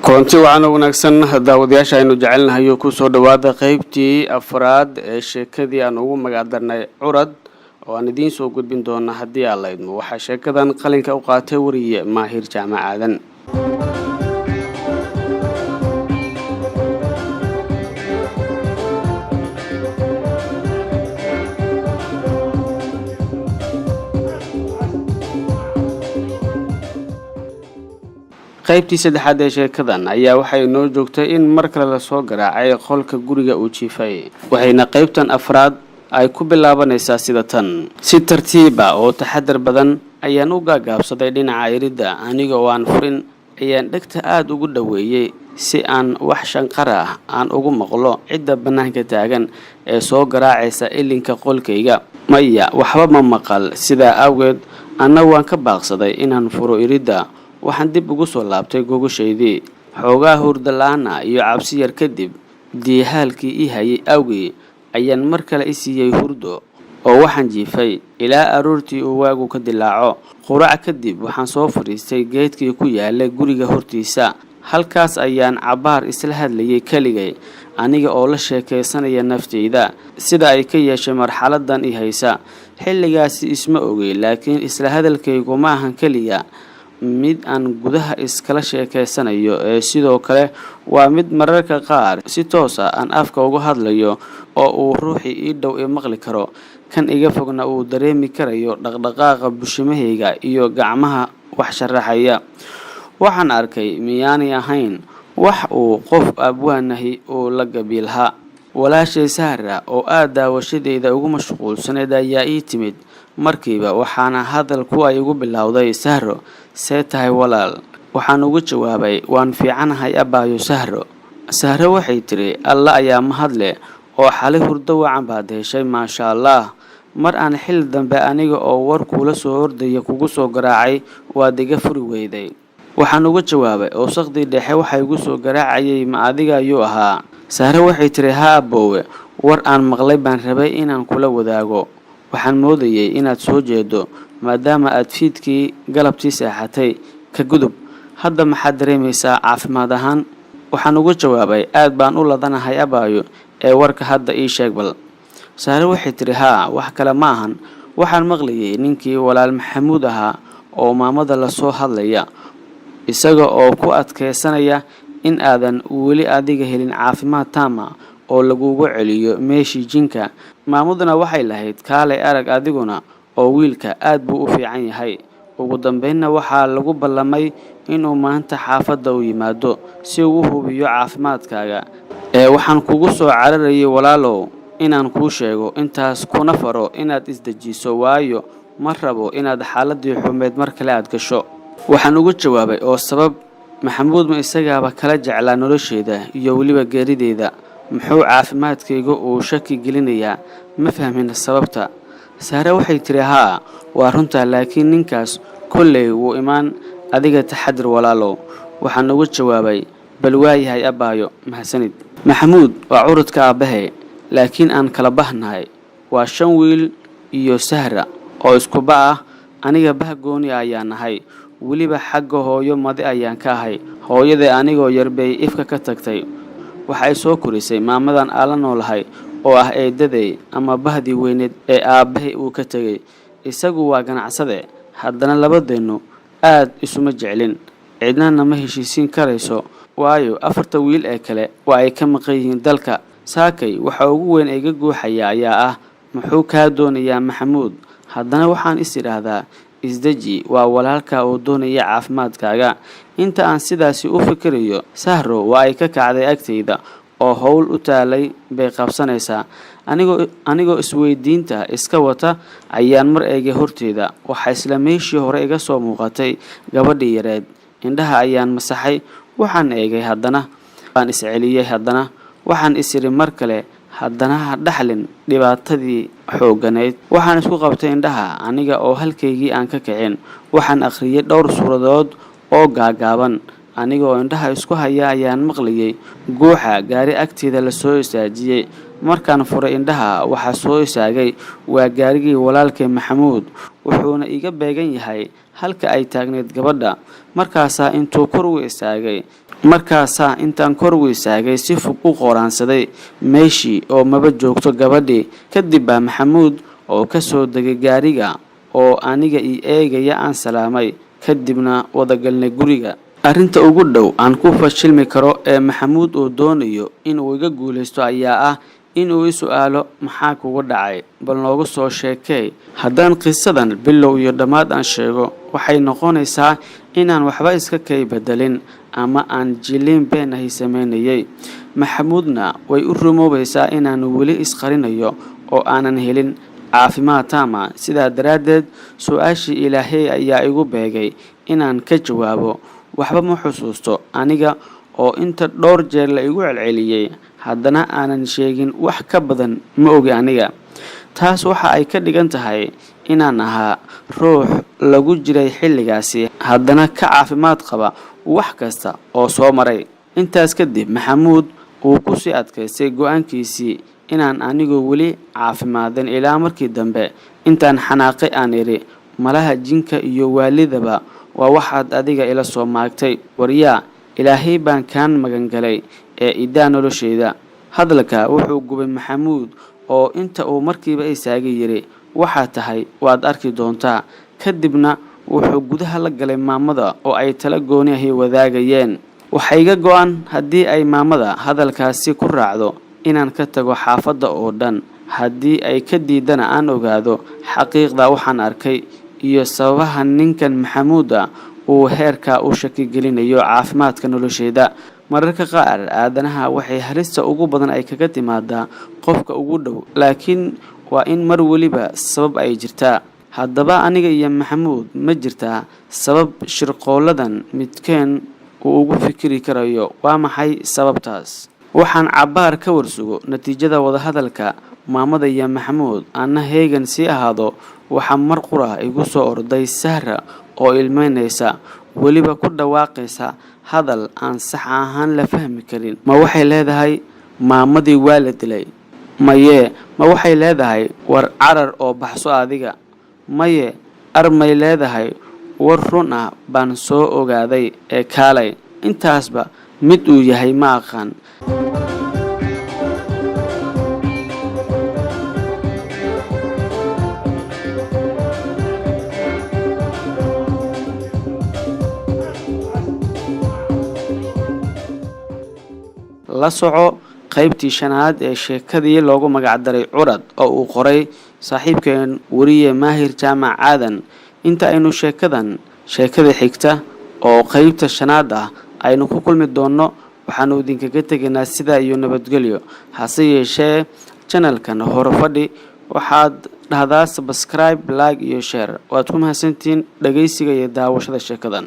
Kulanti wacan oo wanaagsan, daawadayaasha aynu jecelnahay, kusoo dhowaada qeybtii afraad ee sheekadii aan ugu magacdarnay Curad, oo aan idiin soo gudbin doona haddii aan la idmo. Waxaa sheekadan qalinka u qaatay wariye Maahir Jaamac Aadan. Qaybtii saddexaad ee sheekadan ayaa waxay noo joogtay in mar kale lasoo garaacay qolka guriga uu jiifay, waxayna qaybtan afraad ay ku bilaabanaysaa sida tan: Si tartiiba oo taxadar badan ayaan u gaagaabsaday dhinaca iridda. Aniga oo aan furin ayaan dhegta aada ugu dhoweeyey si aan wax shanqara ah aan ugu maqlo cidda bannaanka taagan ee soo garaacaysa ilinka qolkayga. Maya, waxba ma maqal. Sidaa awgeed anna waan ka baaqsaday inaan furo iridda. Waxaan dib ugu soo laabtay gogoshaydii. Xoogaa hurda-la-aana iyo cabsi yar kadib, diihaalkii ii hayay awgii, ayaan mar kale i siiyey hurdo oo waxaan jiifay ilaa aroortii uu waagu ka dilaaco. Qurac kadib waxaan soo fadhiistay geedkii ku yaalay guriga hortiisa. Halkaas ayaan cabbaar isla hadlayay keligay, aniga oo la sheekaysanaya nafteyda sida ay ka yeeshay marxaladan i haysa. Xilligaasi isma ogey, laakiin isla hadalkaygu ma ahan keliya mid aan gudaha iskala sheekaysanayo, ee sidoo kale waa mid mararka qaar si toos ah aan afka uga hadlayo oo uu ruuxii ii dhow i maqli karo, kan iga fogna uu dareemi karayo dhaqdhaqaaqa bushimahayga iyo gacmaha wax sharaxaya. Waxaan arkay miyaanay ahayn wax uu qof abwaanahi uu la gabiilhaa. Walaashay Sahra oo aada daawashadeeda ugu mashquulsaneyd ayaa ii timid markiiba, waxaana hadalku ay igu bilowday: "Sahro, see tahay walaal?" Waxaan ugu jawaabay: "Waan fiicanahay, abaayo Sahro." Sahro waxay tiri: "Alla ayaa mahadleh oo xalay hurdo wacan baad heshay, maasha Allah. Mar aan xilli dambe aniga oo war kuula soo ordaya kugu soo garaacay, waad iga furi weyday." Waxaan uga jawaabay: "Oo saqdii dhexe waxa igu soo garaacayay ma adiga ayuu ahaa?" Sahre waxay tiri: "Haa aboowe, war aan maqlay baan rabay inaan kula wadaago. Waxaan moodayay inaad soo jeedo maadaama aad fiidkii galabtii seexatay. Ka gudub, hadda maxaad dareemaysaa caafimaad ahaan?" Waxaan uga jawaabay: "Aad baan u ladanahay abaayo, ee warka hadda ii sheeg bal." Sahre waxay tiri: "Haa, wax kale ma ahan. Waxaan maqlayay ninkii walaal Maxamuud ahaa oo maamada lasoo hadlaya, isaga oo ku adkaysanaya in aadan weli adiga helin caafimaad taama oo lagugu celiyo meeshii jinka. Maamaduna waxay lahayd, kaalay arag adiguna, oo wiilka aad buu u fiican yahay. Ugu dambeynna waxaa lagu ballamay inuu maanta xaafadda u yimaado si uu u hubiyo caafimaadkaaga. Ee waxaan kugu soo cararayay walaalow inaan kuu sheego intaas, kuna faro inaad isdejiso, waayo ma rabo inaad xaaladii xumeed mar kale aad gasho." Waxaan ugu jawaabay: "Oo sabab? Maxamuud ma isagaaba kala jeclaa nolosheeda iyo weliba geerideeda? Muxuu caafimaadkayga uu shaki gelinayaa? Ma fahmin sababta." Sahre waxay tiri: "Haa, waa runtaa, laakiin ninkaas kolley wuu imaan. Adiga taxadir walaalow." Waxaan ugu jawaabay: "Bal waayahay abbaayo, mahadsanid." Maxamuud waa curudka aabbahe, laakiin aan kala bahnahay. Waa shan wiil iyo Sahra oo iskuba ah. Aniga bah gooni ayaa nahay, weliba xagga hooyo madi ayaan ka ahay. Hooyaday anigoo yar bay ifka ka tagtay. Waxay soo korisay maamadan aan la noolahay oo ah eedaday ama bahdii weyneed ee aabbahay uu ka tegey. Isagu waa ganacsade, haddana labadeennu aad isuma jeclin, cidnana ma heshiisiin karayso, waayo afarta wiil ee kale waa ay ka maqan yihiin dalka. Saakay waxa ugu weyn iga guuxaya ayaa ah, muxuu kaa doonayaa Maxamuud? Haddana waxaan is idhaahdaa, isdeji, waa walaalka oo doonaya caafimaadkaaga. Inta aan sidaasi u fikirayo, Sahro waa ay ka kacday agtayda oo howl u taalay bay qabsanaysaa. Anigoo isweydiinta iska wata ayaan mar eegay horteeda. Waxaa isla meeshii hore iga soo muuqatay gabadhii yareed. Indhaha ayaan masaxay, waxaan eegay haddana, waan isceliyey haddana, waxaan is idhi mar kale haddana ha dhaxlin dhibaatadii xoogganayd. Waxaan isku qabtay indhaha aniga oo halkaygii aan ka kicin. Waxaan akhriyey dhowr suuradood oo gaagaaban. Anigoo indhaha isku haya ayaan maqlayay guuxa gaari agteeda la soo istaajiyey. Markaan furay indhaha, waxaa soo istaagay waa gaarigii walaalkay Maxamuud, wuxuuna iga beegan yahay halka ay taagneyd gabadha. Markaasaa intaan kor ugu istaagay si fog u qooraansaday meeshii oo maba joogto gabadhii. Kadib baa Maxamuud oo ka soo degay gaariga oo aniga ii eegaya aan salaamay, kadibna wadagalnay guriga. Arrinta ugu dhow aan ku fashilmi karo ee Maxamuud uu doonayo inuu iga guulaysto ayaa ah inuu i su'aalo: "Maxaa kugu dhacay? Bal noogu soo sheekey." Haddaan qisadan bilow iyo dhammaad aan sheego, waxay noqonaysaa inaan waxba iska kay bedelin ama aan jiliin been ahi sameynayay. Maxamuudna way u rumoobaysaa inaan weli isqarinayo oo aanan helin caafimaad taama. Sidaa daraaddeed, su-aashii Ilaahay ayaa igu beegay inaan ka jawaabo: waxba ma xusuusto. Aniga oo inta dhowr jeer la igu celceliyey haddana aanan sheegin wax ka badan ma ogi aniga. Taas waxa ay ka dhigan tahay inaan ahaa ruux lagu jiray xilligaasi, haddana ka caafimaad qaba wax kasta oo soo maray. Intaas kadib, Maxamuud uu ku sii adkaystay go-aankiisii inaan anigu weli caafimaadin, ilaa markii dambe intaan xanaaqay aan idhi: "Malaha jinka iyo waalidaba waa waxaad adiga ila soo maagtay. Waryaa, Ilaahay baan kaan magangalay ee idaa nolosheyda." Hadalka wuxuu gubay Maxamuud oo inta uu markiiba istaagay yidhi: "Waxaa tahay waad arki doontaa." Kadibna wuxuu gudaha la galay maamada oo ay tala gooni ahi wadaagayeen. Waxaa iga go-an haddii ay maamada hadalkaasi ku raacdo inaan ka tago xaafadda oo dhan, haddii ay ka diidana aan ogaado xaqiiqda waxaan arkay iyo sababaha ninkan Maxamuuda uu heerkaa u shakigelinayo caafimaadka nolosheeda. Mararka qaar aadanaha waxay halista ugu badan ay kaga timaadaa qofka ugu dhow, laakiin waa in mar weliba sabab ay jirtaa. Haddaba aniga iyo Maxamuud ma jirtaa sabab shirqooladan midkeen uu ugu fikiri karayo? Waa maxay sababtaas? Waxaan cabbaar ka warsugo natiijada wadahadalka maamada iyo Maxamuud, anna heegan sii ahaado, waxaa mar qura igu soo orday Sahra oo ilmeynaysa, weliba ku dhawaaqaysa hadal aan sax ahaan la fahmi karin. Ma waxay leedahay maamadii waa la dilay? Maye, ma waxay leedahay war carar oo baxso adiga? Maye, armay leedahay war run ah baan soo ogaaday ee kaalay? Intaasba mid uu yahay ma aqaan. La soco qaybtii shanaad ee sheekadii loogu magacdaray Curad oo uu qoray saaxiibkeen weriye Maahir Jaamac Aadan. Inta aynu sheekadan sheekada xigta oo qaybta shanaad ah aynu ku kulmi doonno, waxaanu idinkaga tegaynaa sidaa iyo nabadgelyo. Hase yeeshee, janalkan Horefadhi waxaad dhahdaa subscribe, like iyo share. Waad ku mahadsantihiin dhagaysiga iyo daawashada sheekadan.